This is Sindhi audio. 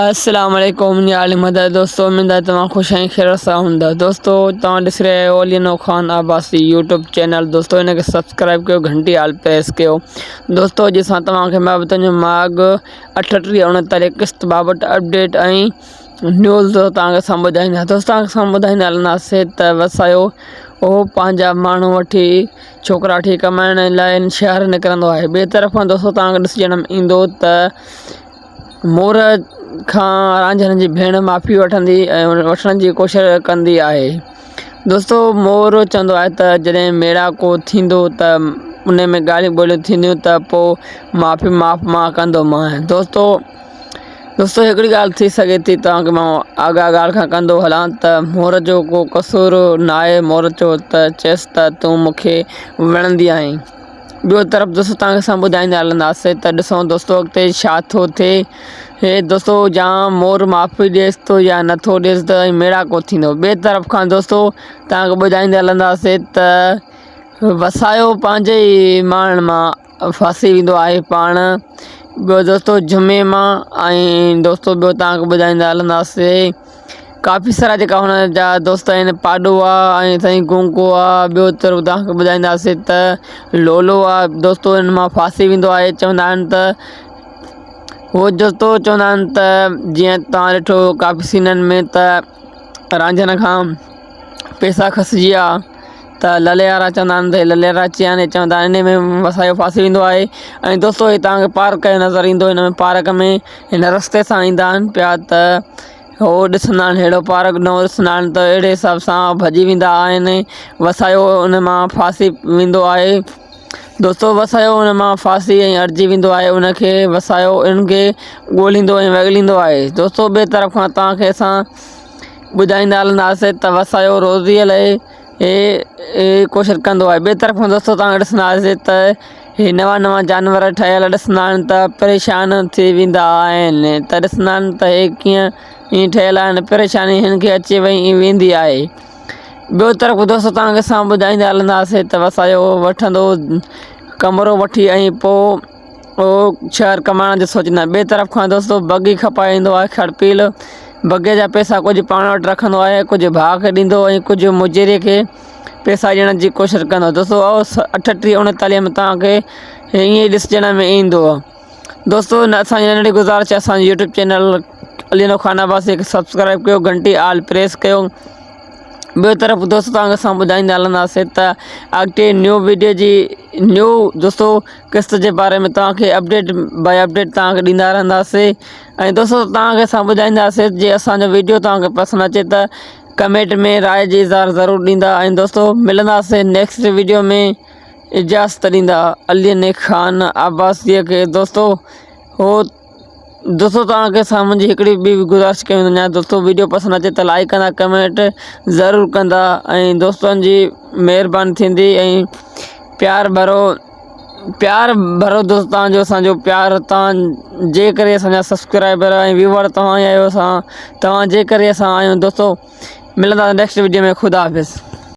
السلام عليڪم نيال مدد دوستو اميد آهي توهان خوش ۽ خير سان هوندا دوستو توهان ڏسي رهيا آهيو علينو خان عباسي يوٽيوب چينل دوستو ان کي سبسڪرائب ڪيو گهنٽي آل پريس ڪيو دوستو اڄ اسان توهان کي محبتن جو ماڳ 38 39 قسط بابت اپڊيٽ ۽ نيوز توهان کي اسان ٻڌائيندا دوستو توهان کي اسان ٻڌائيندا هلنداسين ته وسايو اهو پنهنجا ماڻهو وٺي ڇوڪرا وٺي ڪمائڻ لاء شهر نڪرندو آهي ٻئي طرف کان دوستو توهان کي ڏسجڻ ۾ ايندو ته مور کان رانجهن جي ڀيڻ معافي وٺندي ۽ وٺڻ جي ڪوشش ڪندي آهي. دوستو مور چوندو آهي ته جڏهن ميڙاڪو ٿيندو ته ان ۾ ڳالهيون ٻولهيون ٿينديون ته پوءِ معافي معاف مان ڪندومانءِ. دوستو دوستو هڪڙي ڳالهه ٿي سگهي ٿي توهان کي مان آگاهه ڳالهه کان ڪندو هلان ته مور جو ڪو قصور ناهي مور چيو ته چيس ته تون مون کي وڻندي آهين. ٻيو طرف دوستو توهان کي اسان ٻڌائيندا هلنداسين ته ڏسو دوستو اڳتي ڇا ٿو ٿئي هي دوستو يا مور معافي ڏيس ٿو يا نٿو ڏيس ته ۽ ميڙاڪو ٿيندو ٻئي طرف کان دوستو توهان کي ٻڌائيندا هلنداسين ته وسايو پنهنجي ئي ماڻهن مان ڦاسي ويندو آهي پاڻ ٻيو دوستو جمعي مان ۽ دوستو ٻيو توهان کي ٻڌائيندا هلنداسين ڪافي سارا جيڪا هن جا دوست آهن پاڏو آ ۽ سائين گونگو آ ٻيو طرف توهان کي ٻڌائينداسين ته لولو آ دوستو هن مان ڦاسي ويندو آهي چوندا آهن ته هو دوستو چوندا آهن ته جيئن توهان ڏٺو ڪافي سينن ۾ ته رانجهن کان پئسا کسجي ويا ته للي وارا چوندا آهن ته للي وارا اچي ويا آهن چوندا آهن ان ۾ وسايو ڦاسي ويندو آهي ۽ دوستو هي توهان کي پارڪ جو نظر ايندو هن ۾ پارڪ ۾ هن رستي سان ايندا آهن پيا ته هو ڏسندا آهن ههڙو پارڪ نئون ڏسندا آهن ته اهڙي حساب سان ڀڄي ويندا آهن وسايو ان مان ڦاسي ويندو آهي دوستو وسايو ان مان ڦاسي ۽ اڙجي ويندو آهي ان کي وسايو ان کي ڳولهيندو ۽ وڳليندو آهي دوستو ٻئي طرف کان توهان کي اسان ٻڌائيندا هلنداسين ته وسايو روزيء لاء هي ڪوشش ڪندو آهي ٻئي طرف کان دوستو توهان ڏسنداسين ته هي نوان نوان جانور ٺهيل ڏسندا آهن ته پريشان ٿي ويندا آهن ته ڏسندا آهن ته هي ڪيئن ائين ٺهيل آهن پريشاني هن کي اچي وئي ويندي آهي ٻيو طرف دوستو توهان کي اسان ٻڌائيندا هلنداسين ته وسايو وٺندو ڪمرو وٺي ۽ پوءِ اهو شهر ڪمائڻ جو سوچيندا آهن ٻئي طرف کان دوستو بگي کپائي ايندو آهي کڙپيل بگي جا پئسا ڪجهه پاڻ وٽ رکندو آهي ڪجهه ڀاء کي ڏيندو ۽ ڪجهه مجيري کي پئسا ڏيڻ جي ڪوشش ڪندو دوستو 38 39 ۾ توهان کي ائين ئي ڏسجڻ ۾ ايندو دوستو اسان جي ننڍڙي گذارش اسان جي يوٽيوب چينل علي خان عباسي کي سبسڪرائب ڪيو گهنٽي آل پريس ڪيو ٻيو طرف دوستو توهان کي اسان ٻڌائيندا هلنداسين ته اڳتي نيو ويڊيو جي نيو دوستو قسط جي باري ۾ توهان کي اپڊيٽ باءِ اپڊيٽ توهان کي ڏيندا رهنداسين ۽ دوستو توهان کي اسان ٻڌائينداسين جي اسانجو ويڊيو توهان کي پسند اچي ته ڪمينٽ ۾ راءِ جي اظهار ضرور ڏيندا ۽ دوستو ملنداسين نيڪسٽ ويڊيو ۾ اجازت ڏيندا علي خان عباسيء کي دوستو هو دوستو توهان کي سان منهنجي هڪڙي ٻي گذارش ڪيون وڃان دوستو ويڊيو پسند اچي ته لائڪ ڪندا ڪمينٽ ضرور ڪندا ۽ دوستن جي مهرباني ٿيندي ۽ پيار ڀرو پيار ڀرو دوست توهان جو اسانجو پيار توهان جي ڪري اسانجا سبسڪرائبر ۽ ويوئر توهان ئي آهيو اسان توهان جي ڪري اسان آهيون دوستو ملندا نيڪسٽ ويڊيو ۾ خدا حافظ.